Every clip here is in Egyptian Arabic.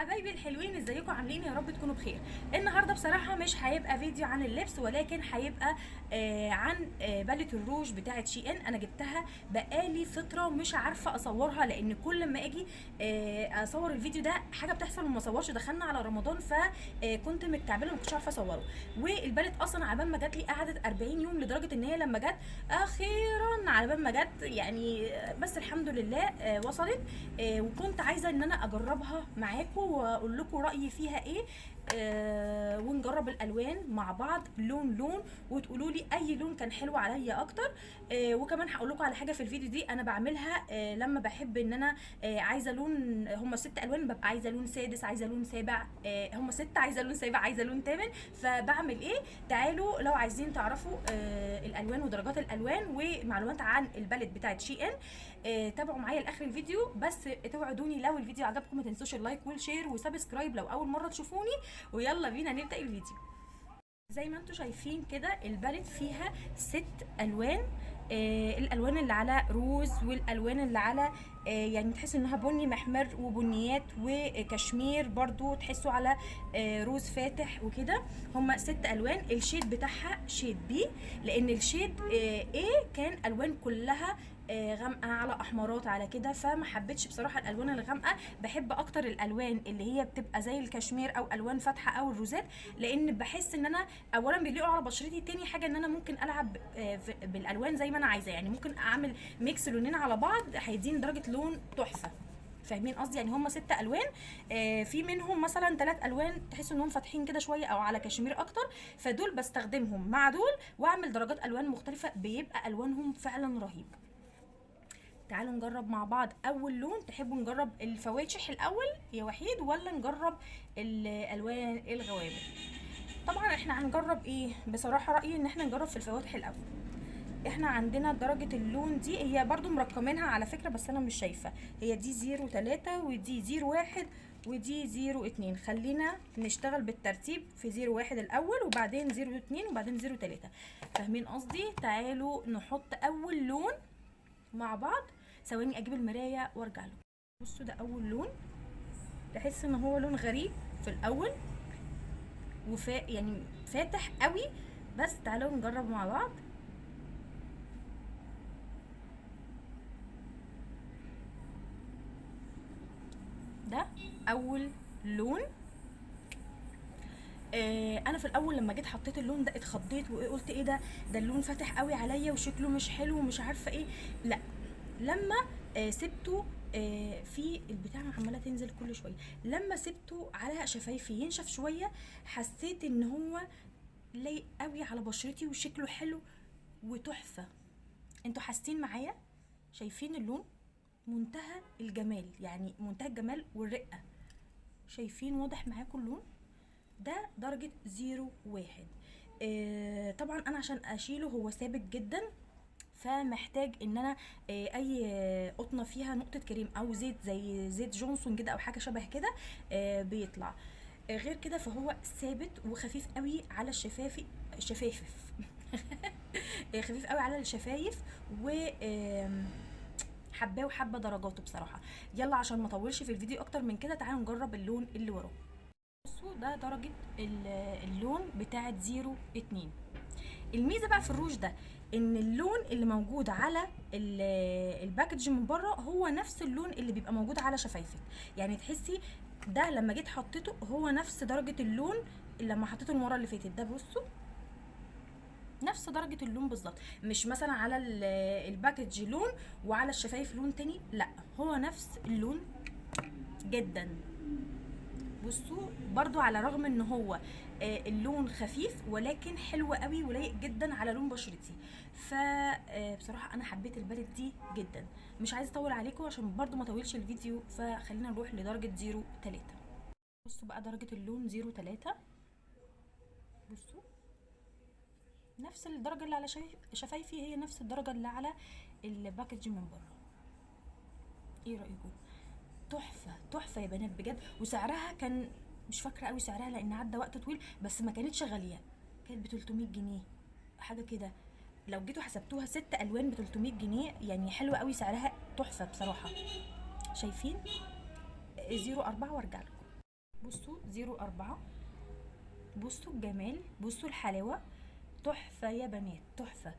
حبايبي الحلوين، ازيكم؟ عاملين؟ يا رب تكونوا بخير. النهارده بصراحة مش هيبقى فيديو عن اللبس، ولكن هيبقى عن palette الروج بتاعه شي ان. انا جبتها بقالي فترة مش عارفه اصورها، لان كل ما اجي اصور الفيديو ده حاجة بتحصل وما اصورش. دخلنا على رمضان فكنت متكعبله وما كنتش عارفه اصوره. وال palette اصلا عبال ما جات لي قعدت 40 يوم، لدرجة ان هي لما جت اخيرا على بال ما جت يعني، بس الحمد لله وصلت. وكنت عايزه ان انا اجربها معاكم واقول لكم رايي فيها ايه، ونجرب الالوان مع بعض لون لون، وتقولوا لي اي لون كان حلو عليا اكتر. وكمان هقول لكم على حاجة في الفيديو دي انا بعملها لما بحب ان انا عايزه لون، هما 6 الوان، ببقى عايزه لون سادس، عايزه لون سابع، هما 6، عايزه لون سابع، عايزه لون ثامن، فبعمل ايه؟ تعالوا لو عايزين تعرفوا الالوان ودرجات الالوان ومعلومات عن ال palette بتاعت شي ان، تابعوا معايا لاخر الفيديو. بس توعدوني لو الفيديو عجبكم ما تنسوش ال like وال share و subscribe لو اول مرة تشوفوني. ويلا بينا نبدا الفيديو. زي ما انتم شايفين كده ال palette فيها 6 الوان، الالوان اللي على روز والالوان اللي على يعني تحس انها بني محمر وبنيات وكشمير، برضو تحسوا على روز فاتح وكده. هما 6 الوان. ال shade بتاعها shade B، لان ال shade A كان الوان كلها غامقه على احمرات على كده، فما حبيتش بصراحة الالوان الغامقه. بحب اكتر الالوان اللي هي بتبقى زي الكشمير او الوان فاتحة او الروزات، لان بحس ان انا اولا بيليقوا على بشرتي، تاني حاجة ان انا ممكن العب بالالوان زي ما انا عايزه، يعني ممكن اعمل mix لونين على بعض هيديني درجه لون تحفة. فاهمين قصدي؟ يعني هم 6 الوان، في منهم مثلا 3 الوان تحسوا انهم فاتحين كده شوية او على كشمير اكتر، فدول بستخدمهم مع دول واعمل درجات الوان مختلفة، بيبقى الوانهم فعلا رهيب. تعالوا نجرب مع بعض اول لون. تحبوا نجرب الفواتح الاول يا وحيد ولا نجرب الالوان الغوامق؟ طبعا احنا هنجرب ايه؟ بصراحة رايي ان احنا نجرب في الفواتح الاول. احنا عندنا درجه اللون دي، هي برضو مرقمينها على فكرة بس انا مش شايفه، هي دي 03 ودي 01 ودي 02. خلينا نشتغل بالترتيب في 01 الاول وبعدين 02 وبعدين 03. فاهمين قصدي؟ تعالوا نحط اول لون مع بعض. ثواني اجيب المراية وارجع لكم. بصوا ده اول لون، تحس ان هو لون غريب في الاول يعني فاتح قوي، بس تعالوا نجرب مع بعض. ده اول لون. انا في الاول لما جيت حطيت اللون ده اتخضيت وقلت ايه ده، ده اللون فاتح قوي عليا وشكله مش حلو ومش عارفه ايه. لا، لما سبته في البتاع عماله تنزل كل شوية، لما سبته على شفايفي ينشف شوية حسيت ان هو لايق قوي على بشرتي وشكله حلو وتحفه. انتوا حاسين معايا؟ شايفين اللون؟ منتهى الجمال، يعني منتهى الجمال والرقه. شايفين؟ واضح معاكم اللون ده؟ درجه 01. طبعا انا عشان اشيله هو ثابت جدا، فمحتاج ان انا اي قطنه فيها نقطة كريم او زيت زي زيت جونسون كده او حاجة شبه كده، بيطلع. غير كده فهو ثابت وخفيف قوي على الشفافي، شفافف خفيف قوي على الشفايف، و حباه وحبه درجاته بصراحة. يلا عشان ما اطولش في الفيديو اكتر من كده تعالوا نجرب اللون اللي وراه. بصوا ده درجه اللون بتاعه 02. الميزة بقى في الروج ده ان اللون اللي موجود على ال package من بره هو نفس اللون اللي بيبقى موجود على شفايفك، يعني تحسي ده لما جيت حطيته هو نفس درجه اللون اللي لما حطيته المرة اللي فاتت. ده بصوا نفس درجه اللون بالظبط، مش مثلا على ال package لون وعلى الشفايف لون تاني، لا هو نفس اللون جدا. بصوا برضو على الرغم ان هو اللون خفيف ولكن حلو قوي ولايق جدا على لون بشرتي. ف بصراحة انا حبيت ال palette دي جدا. مش عايزه اطول عليكم عشان برضو ما اطولش الفيديو، فخلينا نروح لدرجة 03. بصوا بقى درجه اللون 03، بصوا نفس الدرجة اللي على شفايفي هي نفس الدرجة اللي على ال package من بره. ايه رايكم؟ تحفة تحفة يا بنات بجد. وسعرها كان مش فاكره قوي سعرها لان عدى وقت طويل، بس ما كانتش غالية، كانت ب 300 جنيه حاجة كده. لو جيتوا حسبتوها 6 الوان ب 300 جنيه، يعني حلوة قوي، سعرها تحفة بصراحة. شايفين؟ 04 وارجع لكم. بصوا 04، بصوا الجمال، بصوا الحلاوة، تحفة يا بنات تحفة.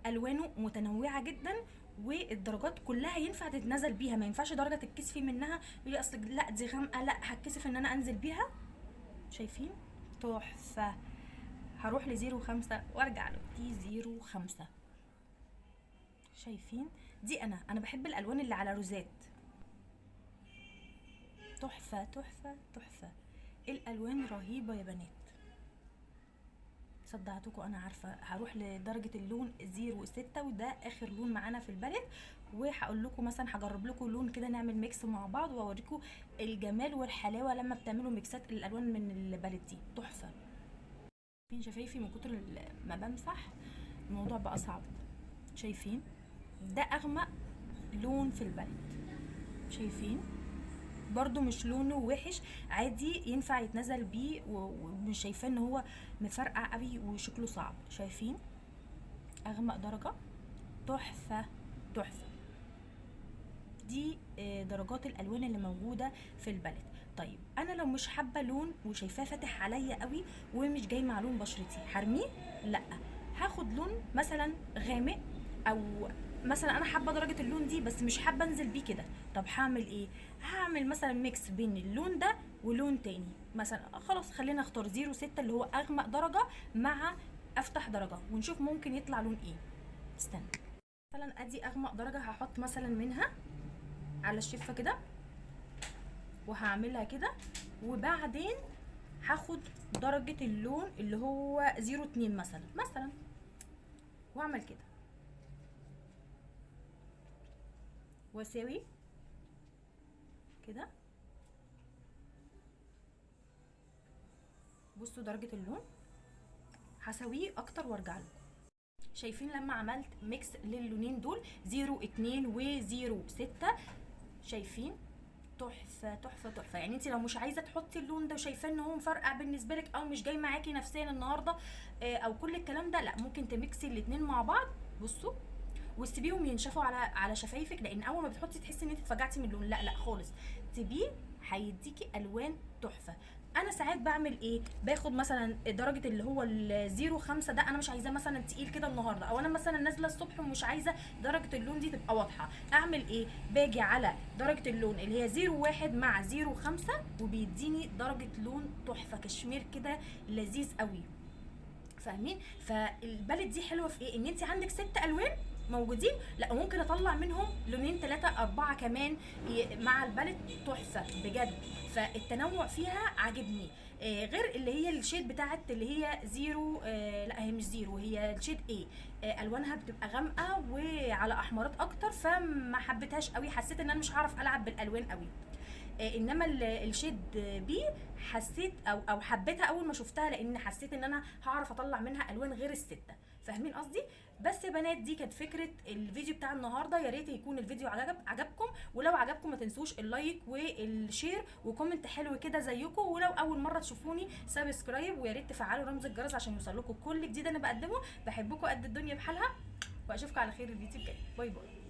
الوانه متنوعة جدا والدرجات كلها ينفع تتنزل بيها، ما ينفعش درجه تتكسفي منها يقولي اصل لا دي غامقه، لا هتكسف ان انا انزل بيها. شايفين تحفة. هروح ل05 وارجع له. دي 05، شايفين دي؟ انا بحب الالوان اللي على روزات، تحفة تحفة تحفة. الالوان رهيبة يا بنات، صدعتكم انا عارفه. هروح لدرجة اللون 06 وده اخر لون معانا في ال palette، وهقول لكم مثلا هجرب لكم لون كده، نعمل mix مع بعض واوريكم الجمال والحلاوه لما بتعملوا ميكسات الالوان من ال palette دي، تحفة. فين شفايفي من كتر ما بمسح الموضوع بقى صعب. شايفين ده اغمق لون في ال palette، شايفين برضو مش لونه وحش، عادي ينفع يتنزل بيه، ومش شايفاه ان هو مفرقع قوي وشكله صعب. شايفين اغمق درجة، تحفة تحفة. دي درجات الالوان اللي موجودة في ال palette. طيب انا لو مش حابة لون وشايفاه فاتح عليا قوي ومش جاي مع لون بشرتي، هرميه؟ لا، هاخد لون مثلا غامق، او مثلا انا حابة درجه اللون دي بس مش حابة انزل بيه كده. طب هعمل ايه؟ هعمل مثلا mix بين اللون ده ولون تاني مثلا. خلاص خلينا اختار 06 اللي هو اغمق درجه مع افتح درجه، ونشوف ممكن يطلع لون ايه. استنى مثلا ادي اغمق درجه، هحط مثلا منها على الشفه كده وهعملها كده، وبعدين هاخد درجه اللون اللي هو 02 مثلا واعمل كده واساوي كده. بصوا درجة اللون، هساويه اكتر وارجع لكم. شايفين لما عملت mix للونين دول 02 و 06، شايفين تحفة تحفة تحفة. يعني انت لو مش عايزة تحطي اللون ده وشايفاه ان هو مفرقع بالنسبة لك او مش جاي معاكي نفسيا النهاردة او كل الكلام ده، لا ممكن تميكسي الاتنين مع بعض. بصوا وتسيبيهم ينشفوا على شفايفك، لان اول ما بتحطي تحسي ان انت اتفاجئتي من اللون، لا لا خالص، سيبيه هيديكي الوان تحفة. انا ساعات بعمل ايه؟ باخد مثلا درجه اللي هو ال 05 ده، انا مش عايزاه مثلا تقيل كده النهارده، او انا مثلا نازله الصبح ومش عايزه درجه اللون دي تبقى واضحة، اعمل ايه؟ باجي على درجه اللون اللي هي 01 مع 05 وبيديني درجه لون تحفة كشمير كده لذيذ قوي. فاهمين؟ فال palette دي حلوة في ايه؟ ان انت عندك 6 الوان موجودين، لا ممكن اطلع منهم لونين 3 4 كمان مع ال palette، تحفة بجد. فالتنوع فيها عاجبني. غير اللي هي ال shade بتاعت اللي هي zero، لا هي مش zero، هي ال shade A، الوانها بتبقى غامقه وعلى احمرات اكتر، فما حبيتهاش قوي، حسيت ان انا مش هعرف العب بالالوان قوي. انما ال shade B حسيت او حبيتها اول ما شفتها، لان حسيت ان انا هعرف اطلع منها الوان غير الستة. فاهمين قصدي؟ بس يا بنات دي كانت فكرة الفيديو بتاع النهارده، يا ريت يكون الفيديو عجبكم، ولو عجبكم ما تنسوش ال like وال share و comment حلو كده زيكم، ولو اول مرة تشوفوني subscribe، ويا ريت تفعلوا رمز الجرس عشان يوصل لكم كل جديد انا بقدمه. بحبكم قد الدنيا بحالها، واشوفكم على خير الفيديو الجاي. bye bye.